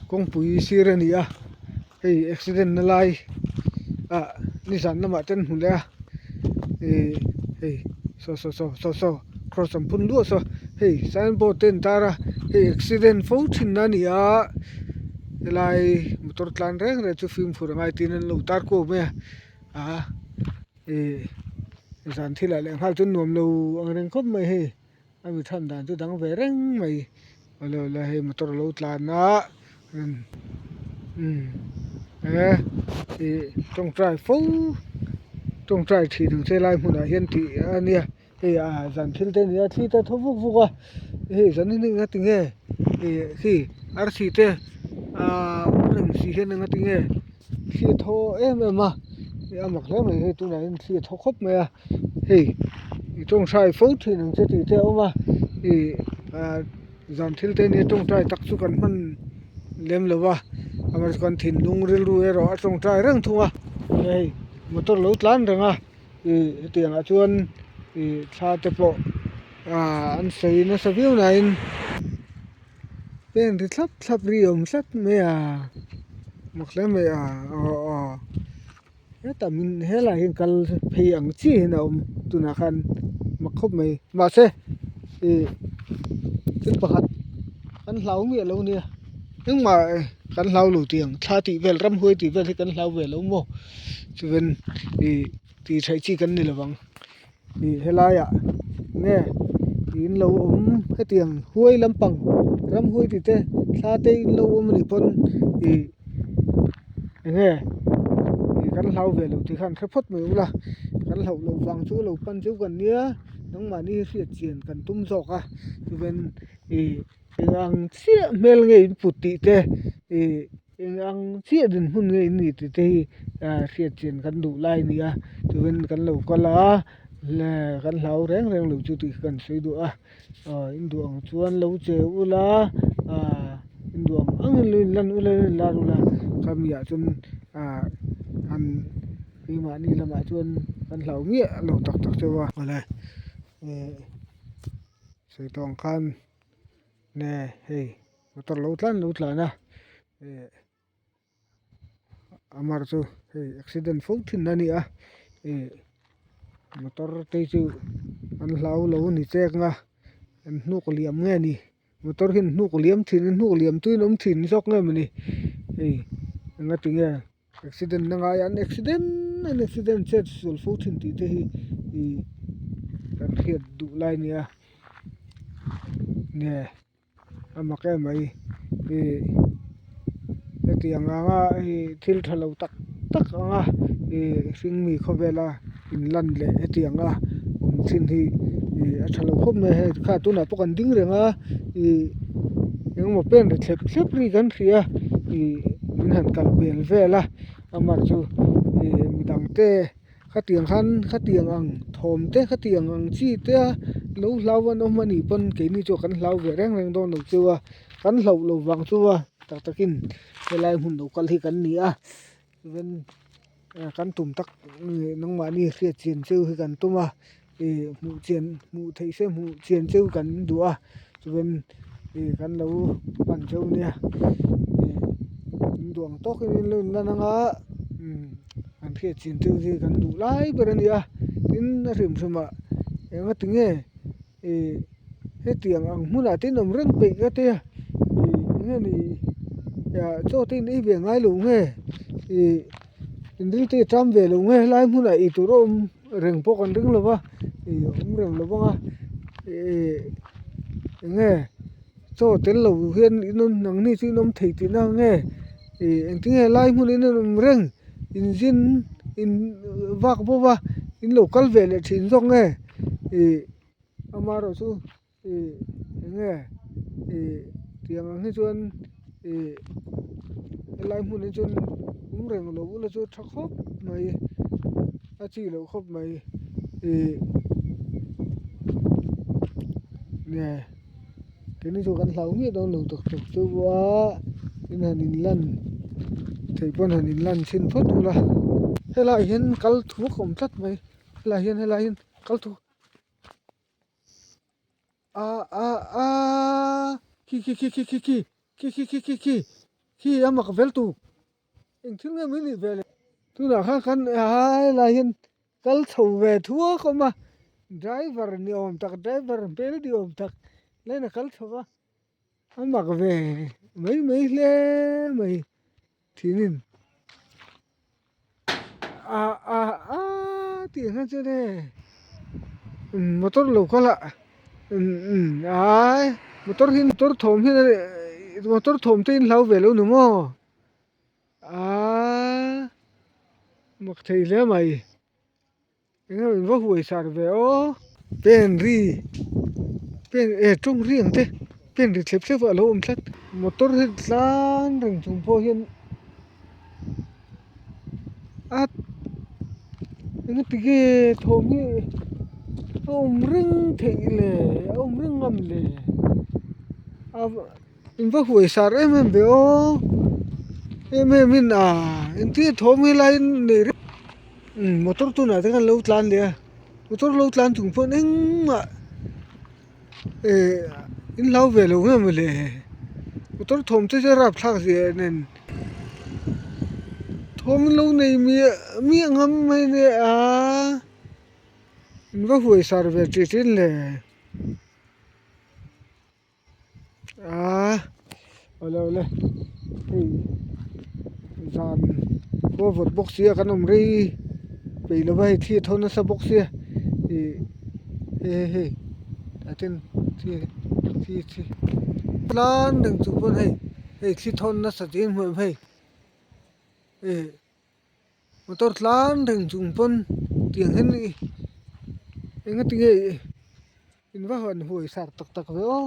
Kawngpui sir a ni a hei accident na lai ah nizan lamah te an hmu leh a ihh hei saw saw saw saw saw cross an phun luah saw hei signboard te an tar a hei accident fo thin a ni a helai motor tlan reng reng chu fimkhur a ngai tiin an lo tar kuau mai a ah ihh zan thil ah leh nghal chu nuam lo ang reng khawp mai hei. A mi than dan chu dang ve reng mai awle awle hei motor a lo tlan a umm e ih tawngtai fo tawngtai thin ang che lai hmunah hian tih a nia hei ah zan thil te a ni a thli te a thaw vuk vuk a hei zan hi eng ati nge ih khi arsi te ah awm reng si hian eng ati nge thli a thaw em em a a mak hle mai hei tunah hian thli a thaw khawp mai a. Hei i tawngtai fo thin ang che tih te a awm a ih ah zan thil te nia tawngtai tak chu kan hman lem lo va amaherawhchu kan thinlung rilru erawh a tawngtai reng thung a hei motor lo tlan reng a ih hetiang ah chuan ih thla te pawh ah an sawi nasa viau nain pen ri thlap thlap ri a awm tlat mai a mak hle mai a aw aw. Hetah min helaiah hian kal phei ang chiah hian a awm tunah khan mak khawp mai mahse ih thil pakhat kan hlau miah lo nia engmah kan hlau lo tih ang thla tih vel ramhuai tih vel hi kan hlau ve lo maw chuan ih tih theih chi kan ni lo vang ih helaiah nge in lo awm hetiang huai lampang ramhuai tih te thla te in lo awm anih pawn ih eng nge ih kan hlau ve lo tih khan hre phawt mai ula kan hlauh loh vang chu lo pan chu kan nia nangmahni hi hriat chian kan tum zawk a chuan ih eng ang chiah hmel nge in put tih te ih. Eng ang chiah dinhmun nge in nih tih te hi hriat chian kan duh lai a ni a chuan kan lo kal a kan hlau reng reng lo chu tih kha kan sawi duh a in duh ang chuan lo che ula in duh ang ang in lo inlan ula lo inlar ula khami ah chuan han keimahni lamah chuan kan hlau miah lo tak tak chauh a awle sawi tawh ang khan nge hei. Motor lo tlan lo tlan a eh a mar chu hei accident fo thin a ni a eh motor te chu an hlau lo a ni chek a an hnuk liam nge ni motor hian hnuk liam thin a hnuk liam tuiin a awm thin zawk nge mawni hei engatinge accident na ngai an accident an accident chet sual fo thin tih te hi ih kan hriat duh lai a nia nge. A mak em mai ih hetiang anga hei thil tha lo tak tak anga ih hringmi khawvela inlan leh hetiang a awm thin hi ih a tha lo khawp mai a hei kha tunah pawh kan ding reng a ih engemaw pen ri thlep thlep ri kan hria ih min han kal pel vel a amaherawhchu ih midang te. Khatiang khan khatiang ang thawm te khatiang ang chi te a lo hlau an awm anih pawn keini chu kan hlau ve reng reng dawn lo chu a kan hlauh loh vang chu a tak takin helai hmun lo kal hi kan ni a chuan kan tum tak nangmahni hriat chian cheu hi kan tum a ih hmuh chian hmuh theih se hmuh chian cheu kan duh a chuan ih kan lo pan cheu nia ih in duh ang tawkin in lo inlan anga umm an hriat chian cheu hi kan duh lai ber a ni a tin a hrim hrim ah eng ati nge ih hetiang ang hmunah te in awm reng peih ka tia ih eng nge ni ah chaw te in ei ve ngai lo nge ih in ril te a tam ve lo nge helai hmunah ei tur a awm. Reng pawh kan ring lo va ih awm reng lo vang a ih eng nge chaw tel lo hian in awm nangni chu in awm thei tihna ang nge ih engtin nge lai hmun in awm reng in zin in vak bawk a in lo kal ve leh thin zawk nge ih amaherawhchu. Ih eng nge ih tiang ang hi chuan ih helai hmun hi chuan awm reng lo ula chu tha khawp mai a chi loh khawp mai ih nge keini chu kan hlau miah dawn lo tak tak chu a in han in lan theih pawn han in lan chhin phawt ula helaiah hian kal thuk a awm tlat mai helaiah hian helaiah hian kal thuk. A a a khi khi khi khi khi khi khi khi khi khi khi. Khi a mak vel tuk eng thil nge mai nih ve le. Tunah khan kan helai hian kal chho ve thuak awm a driver ni awm tak driver hmel ni awm tak line a kal chho va a mak ve mai mai hle mai thinin ah ah ah tih ang hian chuan hei motor lo kal a umm umm ai motor hi motor thawm hian motor thawm te in hlau ve lo ni maw aaa mak thei hle mai. Eng in va huai sar ve aw. Pen ri pen eh tawng ri ang te pen ri thlep thlep a lo awm tlat motor hi tlang reng chung pawh hian a engati nge thawm hi a awm reng theih le a awm reng ngam le a in va huai sar em em ve aw em em in a engtin nge thawm helai nei reng. Umm motor tunah te khan lo tlan leh a motor lo tlan chung pawh engmah eh in hlau ve lo nge mawle motor thawm te chu a rapthlak zia nen thawm in lo nei miah miah ngam mai ania in va huai sar ve tih thin le. Aaa awle awle hei zan khua vawt bawk sia kan awm rei peih lova hei thli a thaw nasa bawk sia ih hei hei hei tah ten thli thli thli tlan reng chung pawn hei hei thli thawn nasa tiin hmuh em hei ih. Motor tlan reng chung pawn tiang hian ih engati nge ih in va han huai sar tak tak ve aw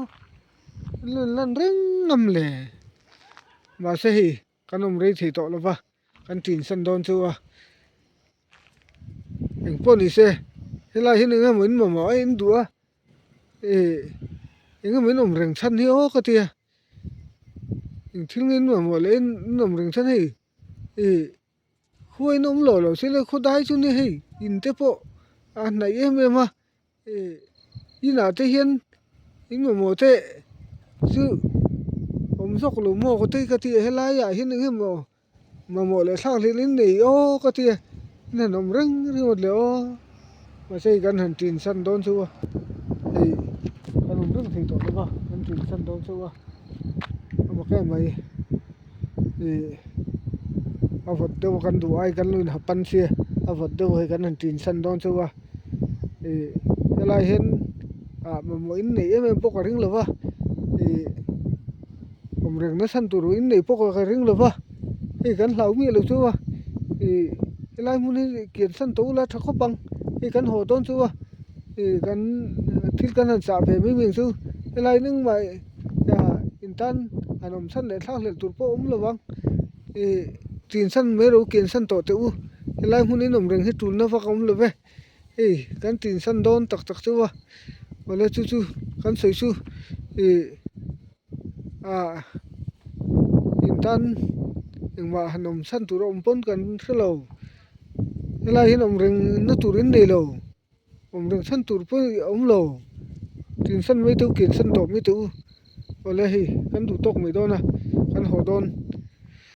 an lo inlan reng ngam le mahse hei kan awm rei thei tawh lo va kan ṭin san dawn chu a engpawh ni se helai hian eng emaw in mamawh a in duh a ih eng emaw in awm reng chhan hi aw ka ti a eng thil nge in mamawh leh in awm reng chhan hei. Ih khuain awm lo lo se le khawdai chu ni hei in te pawh a hnaih em em a ih inah te hian in mamawh te chu awm zawk lo maw ka ti ka ti a helai ah hian eng emaw mamawh leh thlak hlelh in nei aw ka ti a in han awm reng ringawt leh aw mahse hei kan han tin san dawn chu a hei kan awm reng thei tawh lo va kan tin san dawn chu a a mak em mai. Ih a vawt deuh a kan duh ai kan lo inha pan sia a vawt deuh hei kan han tin san dawn chauh a ih helai hian ah mamawh in neih em em pawh ka ring lo va ih awm reng na chhan tur in neih pawh ka ring lo va hei kan hlau miah lo chauh a ih helai hmun hi kian san tawh ula tha khawp ang hei kan haw dawn chauh a ih kan thil kan han chah ve mai mai ang chu helai engmah. In tan han awm chhan leh thlak hlelh tur pawh a awm lo vang ih chin san mai rawh u kian san tawh teh u helai hmun in awm reng hi tulna vak a awm lo ve hei kan tin san dawn tak tak chauh a awle chu chu kan sawi chu ih ah in tan engmah han awm chhan tur a awm pawn kan hre lo helai hian awm reng na tur in nei lo. Awm reng chhan tur pawh a awm lo tin san mai teuh kian san tawh mai teuh awle hei kan duh tawk mai dawn a kan haw dawn.